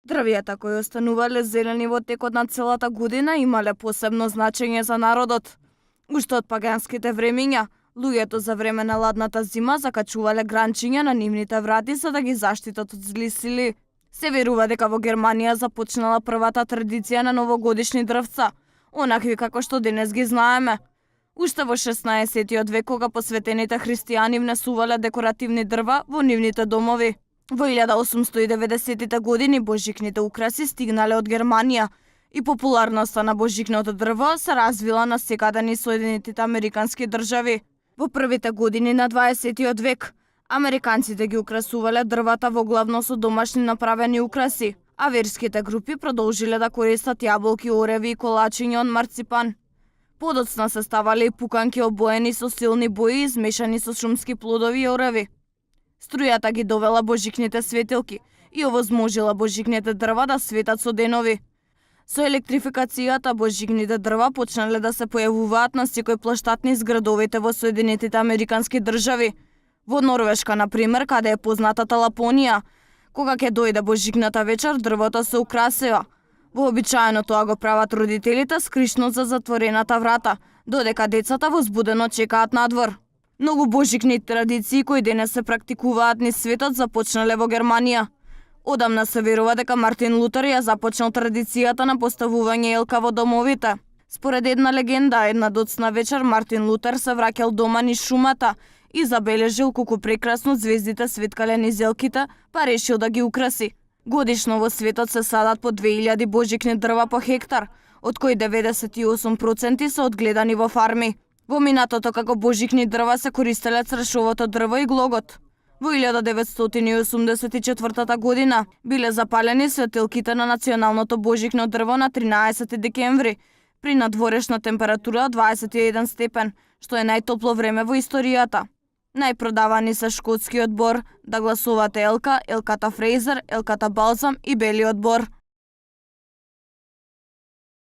Дрвијата кои останувале зелени во текот на целата година имале посебно значење за народот. Уште од паганските времиња, луѓето за време на ладната зима закачувале гранчиња на нивните врати за да ги заштитат од зли сили. Се верува дека во Германија започнала првата традиција на новогодишни дрвца, онакви како што денес ги знаеме. Уште во 16 век, кога посветените христијани внесувале декоративни дрва во нивните домови. Во 1890 години божикните украси стигнале од Германија и популарноста на божикното дрво се развила на секаде низ Соединетите Американски држави. Во првите години на 20 век, американците ги украсувале дрвата во главно со домашни направени украси, а верските групи продолжиле да користат јаболки, ореви и колачиња од марципан. Подоцна се ставале и пуканки обоени со силни бои измешани со шумски плодови и ореви. Струјата ги довела божикните светилки и овозможила божикните дрва да светат со денови. Со електрификацијата божикните дрва почнале да се појавуваат на секој плаштат низ градовите во Соединетите Американски држави. Во Норвешка, например, каде е познатата Лапонија, кога ќе дојде божикната вечер, дрвото се украсива. Вообичаено тоа го прават родителите скришно за затворената врата, додека децата возбудено чекаат надвор. Многу божикни традиции кои денес се практикуваат низ светот започнале во Германија. Одамна се верува дека Мартин Лутер ја започнал традицијата на поставување елка во домовите. Според една легенда, една доцна вечер Мартин Лутер се враќал дома низ шумата и забележил колку прекрасно звездите светкале низ елките, па решил да ги украси. Годишно во светот се садат по 2000 божикни дрва по хектар, од кои 98% се одгледани во фарми. Во минатото како божикни дрва се користеле цршовото дрво и глогот. Во 1984 година биле запалени светилките на националното божикно дрво на 13 декември при надворешна температура од 21 степен, што е најтопло време во историјата. Најпродавани се шкотскиот бор, да гласувате елка, елката Фрейзер, елката Балзам и белиот бор.